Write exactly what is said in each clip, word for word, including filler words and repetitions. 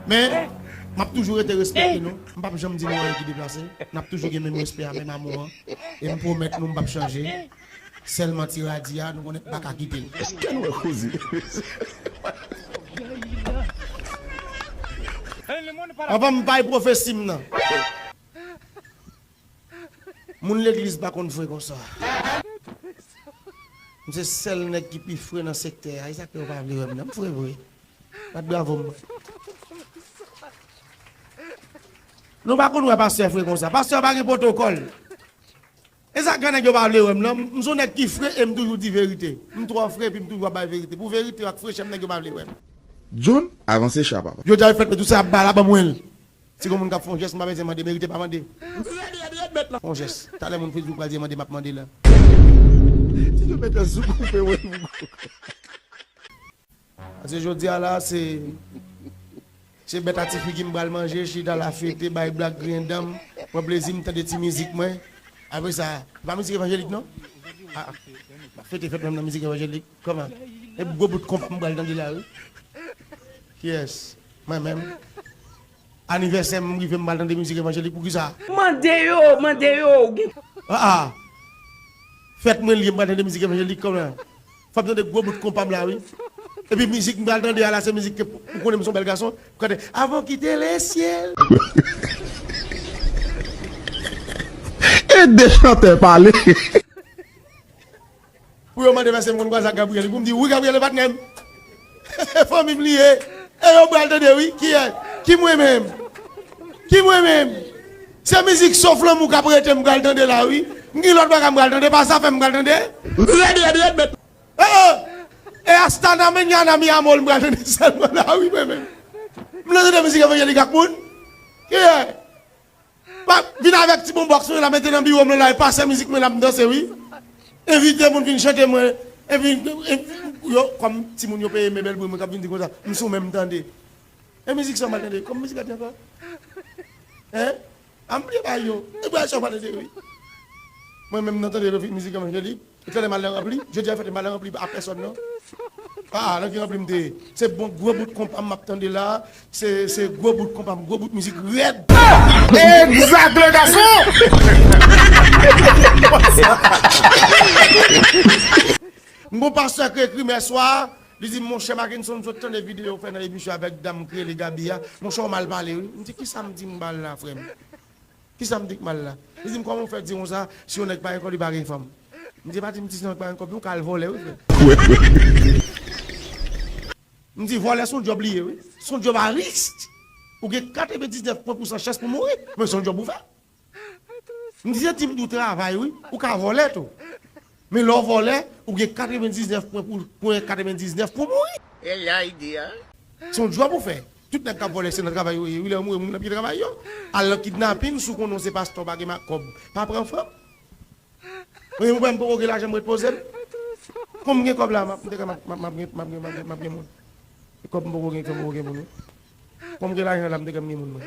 Men, m ap toujou rete respekte nou. M p ap janm di nou anyen ki deplase. N ap toujou gen menm respè a, menm amou an. E m pwomèt nou m p ap chanje. Sèlman ti radi a, nou konnen m pa ka kite l. Èske nou wè koze? Anvan m bay pwofesi m nan. Moun legliz pa konn fre konsa. M se sèl nèg ki pi fre nan sektè a. E sa k fè yo pa vle wè m nan. M fre vre. Bat bravo m. Nou pa konn wè pastè fre konsa. Pastè pa gen pwotokòl. E sa k fè nèg yo pa vle wè m nan. M se yon nèg ki fre e m toujou di verite. M twò fre epi m toujou ap bay verite. Pou verite ak frechè m nèg yo pa vle wè m. John, avanse cha papa. Jodi a fèt mwen tout sa ap ba la ban mwen l. Si gon moun k ap fè yon jès, m pa bezwen mande, merite pa mande. Rèd, rèd, rèd, mèt la. Fè yon jès. Talè moun Facebook pral di mande, m ap mande la. Ti yo mèt la sou koupe, wè. Paske jodi a la, se, se bèt a ti figi m pral manje, chita la fete, bay blag, griyen dan m, pran plezi m, tande ti mizik mwen. Apre sa, pa mizik evanjelik non? Ah, ah. Fete fèt mwen nan mizik evanjelik. Kòman? E gwo bout konpa m pral tande la, wi. Kiyès? Mwen menm. Anivèsè m rive m pral tande mizik evanjelik. Poukisa? Mande yo, mande yo. Ah, ah. Fèt mwen li ye m pral tande mizik evanjelik kòman? Fò m tande gwo bout konpa m la, wi. Epi mizik m pral tande a la, se mizik ke ou konnen m se yon bèl gason. Ou konnen, avan kite lesyèl. E de chantè pale. Pou yo mande, paske m konn kwaze ak Gabriel, pou m di, wi, Gabriel, e patnè m. Fanmi m li ye. E yo pral tande, wi. Kiyès? Ki mwen menm? Ki mwen menm? Se mizik Sof Lanmou k ap rete m pral tande la, wi. M gen lòt bagay m pral tande, pa Zafèm m pral tande. Rèd, rèd, rèd, mèt. E, e. E Astana, Menyana, Mi Amor m pral tande sèlman la, wi, mwen menm. M nan tande mizik evanjelik ak moun. Kiyès? Pa vin avèk ti bonbòks mwen la, mete nan biwo mwen la, e pase mizik mwen la, m danse, wi. Envite moun vin chante mwen. Epi, epi, yo, kòm timoun yo peye men bèl bri mwen k ap vin di konsa, m sou men m tande. E mizik sa m al tande, kòm mizik la di ankò? Hein? A m bliye bay yo. E bwa sa m al tande, wi. Mwen menm nan tande mizik evanjelik. Ou tande m al nan ranpli? Jodi a fèt m al nan ranpli a pèsòn non. Ah, nan ki ranpli m te ye? Se bon gwo bout konpa m ap tande la. Se, se gwo bout konpa m, gwo bout mizik rèd. Egzak, le gason! M gon pastè ki ekri m yè swa, li di m, monchè Mackenson, m sot tande videyo w fè nan emisyon avèk dam ki rele Gaby a. Monchè, w mal pale, wi. M di, kisa m di m mal la, frè m? Kisa m di k mal la? Li di m, kòman w fè di konsa, si yon nèg pa gen kòb, li pa gen fanm? M di, pa di m di si yon nèg pa gen kòb, ou ka al vòlè, wi, frè. M di, vòlè se yon djòb li ye, wi. Se yon djòb a risk. Ou gen katrevendiznèf pwen pousan chans pou mouri, men se yon djòb ou fè. M di, se di m di w travay, wi. Ou ka vòlè tou. Men lè w vòlè, ou gen katrevendiznèf pwen pou, pwen katrevendiznèf pou mouri. E la ide a. Se yon djòb ou fè. Tout nèg k ap vòlè, se nan travay yo ye. Wi, lè yo mouri, moun nan pye travay yo. Al nan kidnapin, si w konnen w se pastè, w pa gen ma-, kòb. Pa pran fanm. Mwen, mwen, m poko gen lajan, m ret poze m. Kon m gen kòb la, m ap, m te ka, m ap, m ap, m ap gen, m ap gen, m ap gen, m ap gen moun. Kòb m poko gen, kòb m poko gen moun, wi. Kon m gen lajan la, m te ka m gen moun, mwen.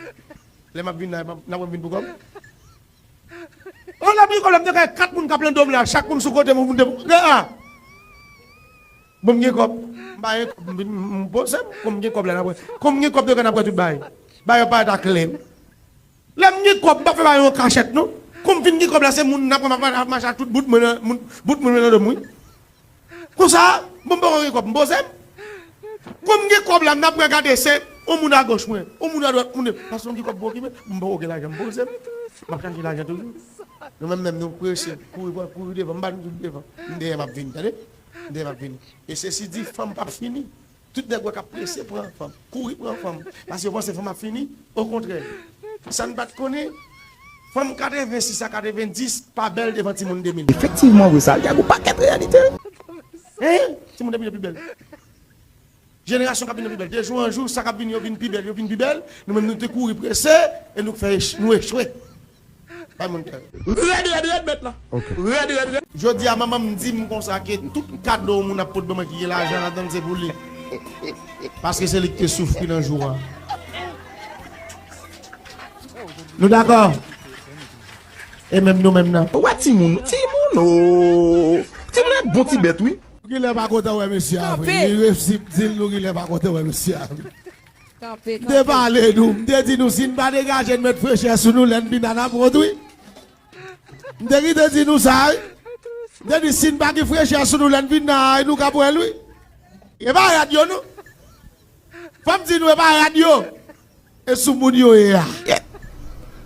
Lè m ap vin la, m ap, n ap wè m vin pou kòb. An, lè m gen kòb la, m te ka kat moun k ap nan do m la, chak moun sou kote m, moun te, ah! Bon, m gen kòb. M pa gen kòb, m vin, m, m poze m. Kon m gen kòb la, n ap wè. Kon m gen kòb, m te ka n ap wè tout bagay. Bagay yo parèt a klè. Lè m gen kòb, m pa fè bagay yo an kachèt, non. Kon m fin gen kòb la, se moun n ap, m ap, ap mache ak tout bout mwen nan, moun, bout mwen nan do m, wi. Konsa, bon, m poko gen kòb, m poze m. Kon m gen kòb la, m ap gade, se yon moun agoch mwen, yon moun adwat, moun, paske m gen kòb pou okipe, m poko gen lajan, m poze m. M ap chache lajan toujou. Nou menm, menm, nou prese, kouri, kouri devan, m pa nou tout devan. M dèyè, m ap vini, tande? M dèyè, m ap vini. E sesi di, fanm p ap fini. Tout nèg wè k ap prese pran fanm, kouri pran fanm, paske yo panse fanm ap fini. Okontrè, sa n pa t konnen, fanm katrevensis a katrevendis pa bèl devan timoun de mil. Efektivman, vre sa, y a gon pakèt reyalite. Hein? Timoun de mil yo pi bèl. Jenerasyon k ap vini yo pi bèl. De jou an jou, sa k ap vini yo vin pi bèl, yo vin pi bèl. Nou menm, nou te kouri prese, e nou fè ech-, nou echwe. Bay moun kè. Rèd, rèd, rèd, mèt la. Ok. Rèd, rèd, rèd. Jodi a, manman m di m konsa ke tout kado yon moun ap pot ban mwen ki gen lajan ladan l, se pou li. Paske se li ki te soufri nan jou a. Nou dakò? E menm nou menm nan. Ou wè timoun, timoun, o. Timoun e bon ti bèt, wi. Nou genlè pa kontan wè mesye a vre. Li resi di l nou genlè pa kontan wè mesye a vre. M te pale nou, m te di nou si n pa degaje n met frechè sou nou lè n vin la n ap wont wi. M te kite di nou sa wi. M te di si n pa gen frechè sou nou lè n vin la nou k ap wè l wi. E pa rad yo non. Fò m di nou e pa rad yo. E sou moun yo ye a.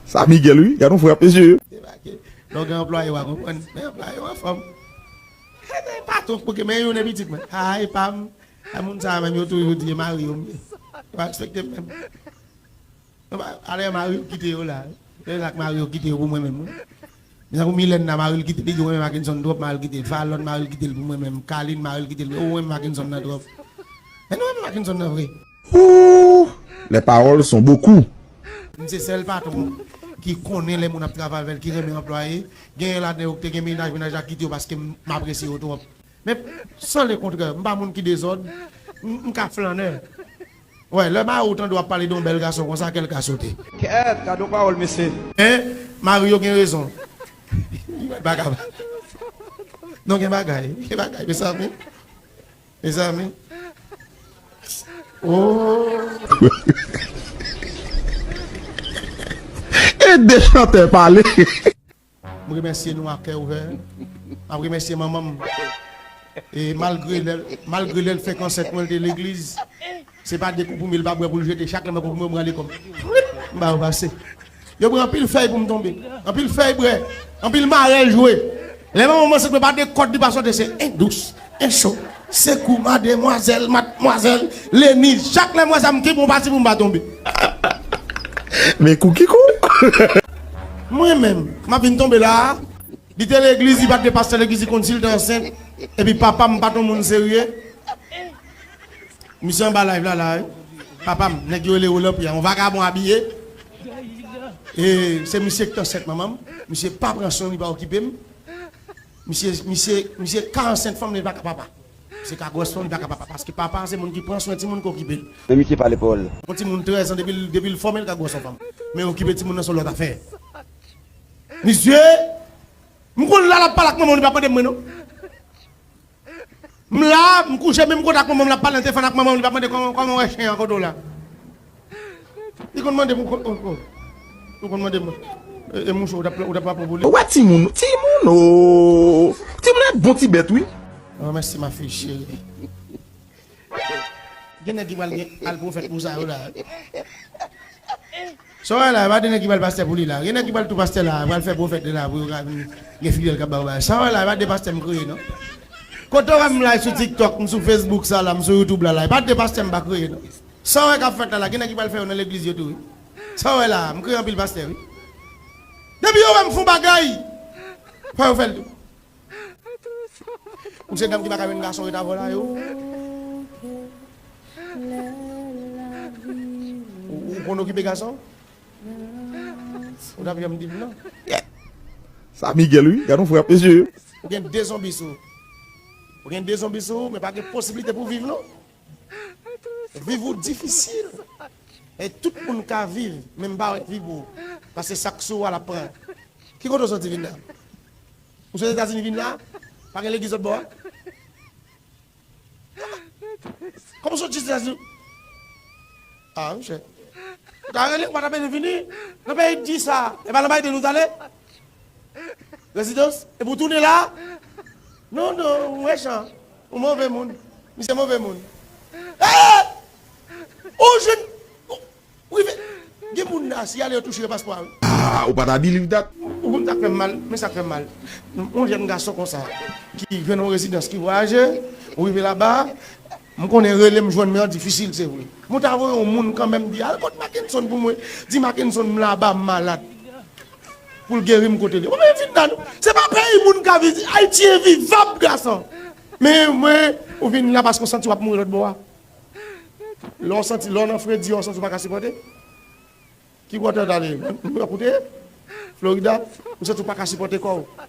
Sa Miguel wi, gade yon frap mesye. Debake. Lè w gen anplwaye w a konprann. Men anplwaye w anfòm. E patwon k bouke men youn e pitit mwen. A e pa m. A moun sa a menm yo toujou di e mari yo m ye. Yo pa respekte m menm. Alè mari yo kite yo la. Lè sa k mari yo kite yo pou mwen menm wi. Mezanmi Milène la mari l kite li di w renmen Mackenson twòp mari l kite l. Falon mari l kite l pou mwen menm. Kalin mari l kite l. Ou renmen Mackenson nan twòp. Men nou renmen Mackenson nan vre. Ouh, les paroles sont beaucoup. M se sèl patwon ki konnen lè moun ap travay avè l, ki renmen anplwaye. Genyen ladan yo ki te gen mennaj, mennaj la kite yo paske m, m apresye yo twòp. Men, sans le contraire, m pa moun ki dezòd, m, m ka flannè. Wè, lè mari w tande w ap pale de yon bèl gason konsa, kè l ka sote. Kèt, gade yon pawòl, mesye. Men, mari yo gen rezon. Bagay. Non, gen bagay, gen bagay, mezanmi. Mezanmi. Oh. E de chantè pale. M remèsye nou ak kè ouvè. M ap remèsye manman m. E malgre lè, malgre lè l fenk ansent mwen, l te legliz. Se pa de konpwomi l pa bwè pou l jete. Chak lè mwen konpwomi, mwen pran lekòm. M ba yo pase. Yo pran anpil fèy pou m tonbe. Anpil fèy bwè. Anpil marèl jwe. Lè manman m ansent mwen pa de kòd li pa sote, se en dous, en cho. Sekou, mademwazèl, madmwazèl, Leni. Chak lè m wè sa, m kenbe yon pati pou m pa tonbe. Men kou ki kou. Mwen menm, m ap vin tonbe la a. Li te legliz, li pa t de pastè legliz, li konn si l te ansent. Epi papa m pa t yon moun serye. Misye anba live la, la, wi. Papa m, nèg yo rele Roland Pierre, yon vagabon abiye. E se misye ki t ansent manman m. Misye pa pran swen m, li pa okipe m. Misye, misye, misye ka ansent fanm li, li pa ka papa. Misye ka gwòs fanm li, li pa ka papa. Paske papa se moun ki pran swen timoun, ki okipe l. Men misye pale pawòl. Yon timoun trèz an, depi l, depi l fòme, l ka gwòs yon fanm. Men okipe timoun nan se yon lòt afè. Misye, m konn la l ap pale ak manman m, li pa mande m mwen non. M la, m kouche menm kote ak manman m, l ap pale nan telefòn ak manman m, li pa mande kòman, kòman w wè chen an, kote w la. Li konn mande m, ou konn, ou, ou, ou konn mande m, e, e mouche, ou t ap, ou t ap pran pou li. Ou wè timoun, timoun, o. Timoun e bon ti bèt, wi. Oh, mèsi, ma fille chérie. Gen nèg ki pral gen al pwofèt pou sa yo la. Sa w wè la, e pa de nèg ki pral pastè pou li la. Gen nèg ki pral tou pastè la, pral fè pwofèt li la pou yo ka vin gen fidèl k ap ba yo bagay. Sa w wè la, e pa de pastè m kreye non. Kote w wè m live sou TikTok, m sou Facebook sa la, m sou YouTube la la, e pa de pastè m pa kreye non. Sa w wè k ap fèt la la, gen nèg ki pral fè yo nan legliz yo tou wi. Sa w wè la, m kreye anpil pastè wi. Depi yo wè m fè yon bagay, fò yo fè l tou. Ou se dam ki pa ka jwenn gason ret avè w la yo. Ou, ou konn okipe gason? Ou t ap janm di m non. Sa Miguel wi, gade yon frap mesye. Ou gen de zonbi sou ou. Ou gen de zonbi sou ou, men pa gen posiblite pou viv non. Viv ou difisil. E tout moun ka viv, men m pa wè viv ou. Paske sa k sou ou a l ap pran. Ki kote w soti vin la? Ou sot Etazini vin la? Pa gen legliz lòt bò a? Kòman w sot jis Etazini? Ah, monchè. Ou ta rele, ou pa ta bezwen vini. Nan peyi di sa, e pa nan peyi de nou t ale? Rezidans? Epi w tounen la? Non, non, ou mechan. Ou move moun. Misye move moun. Eh! Ou jwenn, ou, ou rive. Gen moun la, si y ale yo touche yo paspò a, wi. Ah, ou pa ta believe that? Ou konn sa k fè m mal? Men sa k fè m mal. Yon jèn gason konsa, ki jwenn yon rezidans, ki vwayaje, ou rive laba, m konnen rele m jwenn mwen an difisil, se vre. Men w ta voye yon moun kanmenm di, al kot Mackenson pou mwen. Di Mackenson m laba, m malad. Pou l geri m kote l ye. Ou menm vin la, nou. Se pa peyi moun ka viv. Ayiti envivab, gason. Men mwen, ou vin la paske w santi w ap mouri lòt bò a. Lè w santi, lè w nan fredi a, w santi w pa ka sipòte. Ki bò tè w t ale? Nouyòk ou te ye? Florida? Ou santi w pa ka sipòte kò w.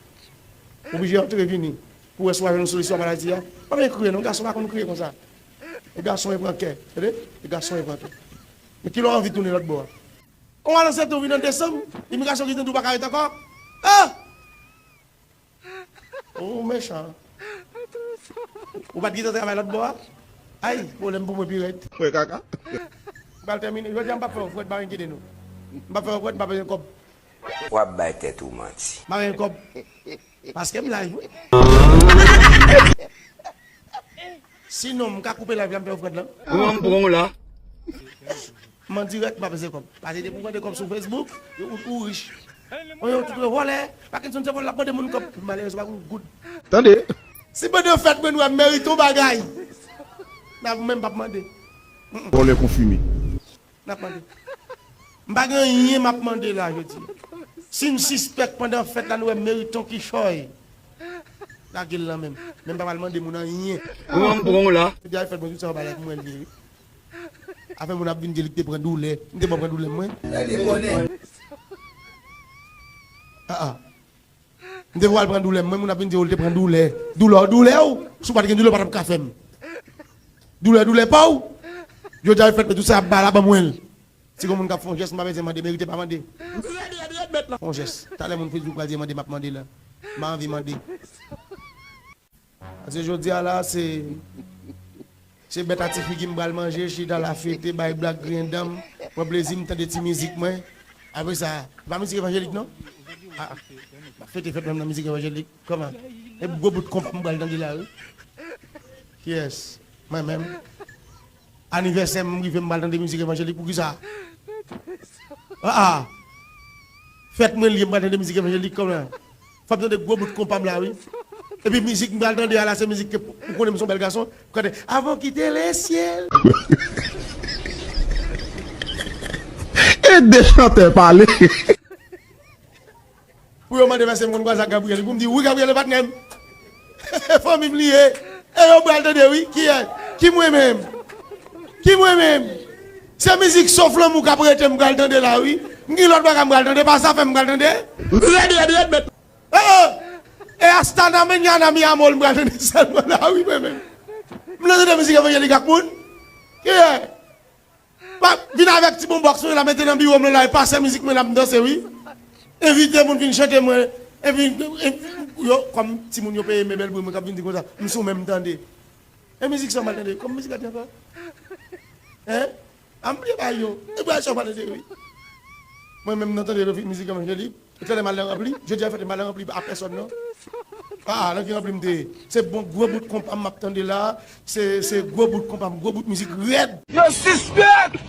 Ou blije antre vini. Pou wè si w a jwenn yon solisyon a maladi a. Pa byen kriye non, gason pa konn kriye konsa. E gason e pran kè, tande? E gason e pran kè. Men kilè w anvi tounen lòt bò a? Ou al ansent ou vin an desanm, imigrasyon ki di w pa ka ret ankò. Ah! Ou mechan. Ou pa t gentan travay lòt bò a? Ay, pwoblèm pou mwen pi rèd. Mwen kaka. Pral tèmine. Jodi a m p ap fè ofrann, pa enkyete nou. M p ap fè ofrann, m pa bezwen kòb. W ap bay tèt ou manti. M pa bezwen kòb. Paske m live, wi. Sinon, m ka koupe live la, m fè ofrann lan. Ou an pran w la. M an dirèk, m pa bezwen kòb. Paske depi w mande kòb sou Facebook, ou, ou rich. Ou yon tout vòlè, Parkinson se vòlè, l ap mande moun kòb. Malerèz, pa goud. Tande. Si pandan fèt mwen, nou ap merite yon bagay. N ap menm p ap mande. Vòlè konfime. N ap mande. M pa gen anyen m ap mande la jodi a. Si n sispèk pandan fèt la nou wè meriton kichòy, lage l lan men m. Men m pa pral mande moun anyen. Ou an pran w la. Jodi a fèt mwen, tout sa yo bay ak mwen li ye. Afè moun ap vin di li te pran doulè. M te pran pran doulè mwen. Ah, ah. M te pral pran doulè mwen, moun ap vin di ou l te pran doulè. Doulè w, doulè w. Si w pa t gen doulè, w pa t ap ka fè m. Doulè, doulè pa w. Jodi a fèt, men tout sa ap ba la ban mwen l. Si gon moun k ap fè yon jès, m pa bezwen mande, merite pa mande. Fè yon jès. Talè moun Facebook pral di mande, m ap mande la. M pa anvi mande. Paske jodi a la, se, se bèt a ti figi m pral manje, chita la fete, bay blag, griyen dan m, pran plezi m, tande ti mizik mwen. Apre sa, se pa mizik evanjelik non? Ah, ah. M ap fete fèt mwen nan mizik evanjelik. Kòman? E gwo bout konpa m pral tande la, wi. Kiyès? Mwen menm. Anivèsè m rive, m pral tande mizik evanjelik, poukisa? Ah, ah. Fèt mwen li ye, m pral tande mizik evanjelik kòman? Fò m tande gwo bout konpa m la, wi. Epi mizik m pral tande a la, se mizik ke ou konnen m se yon bèl gason. Kote, avan kite lesyèl. E de chantè pale. Pou yo mande m èske m konn kwaze ak Gabriel, pou m di, wi, Gabriel e patnè m. Fanmi m li ye. E yo pral tande, wi. Kiyès? Ki mwen menm? Ki mwen menm? Se mizik Sof Lanmou k ap rete m pral tande la, wi. M gen lòt bagay m pral tande, pa sa fè m pral tande. Rèd, rèd, rèd, mèt. Oh, oh. E Astana Menyana Mi Amor m pral tande sèlman la, wi, mwen menm. M nan tande mizik evanjelik ak moun. Kiyès? Pa vin avèk ti bon bòks mwen la, mete nan biwo mwen la, e pase mizik mwen la, m danse, wi. Envite moun vin chante mwen, epi, epi yo, kòm timoun yo peye men bèl bri mwen k ap vin di konsa, m sou men m tande. E mizik sa m al tande, kòm mizik la te ankò? Hein? A m bliye bagay yo. E bagay sa m al tande, wi. Mwen menm nan tande mizik evanjelik. Talè m al nan ranpli. Jodi a fèt m pa al nan ranpli a pèsòn non. Ah, nan ki ranpli m te ye? Se bon gwo bout konpa m ap tande la. Se, se gwo bout konpa m, gwo bout mizik rèd. Yo sispèk!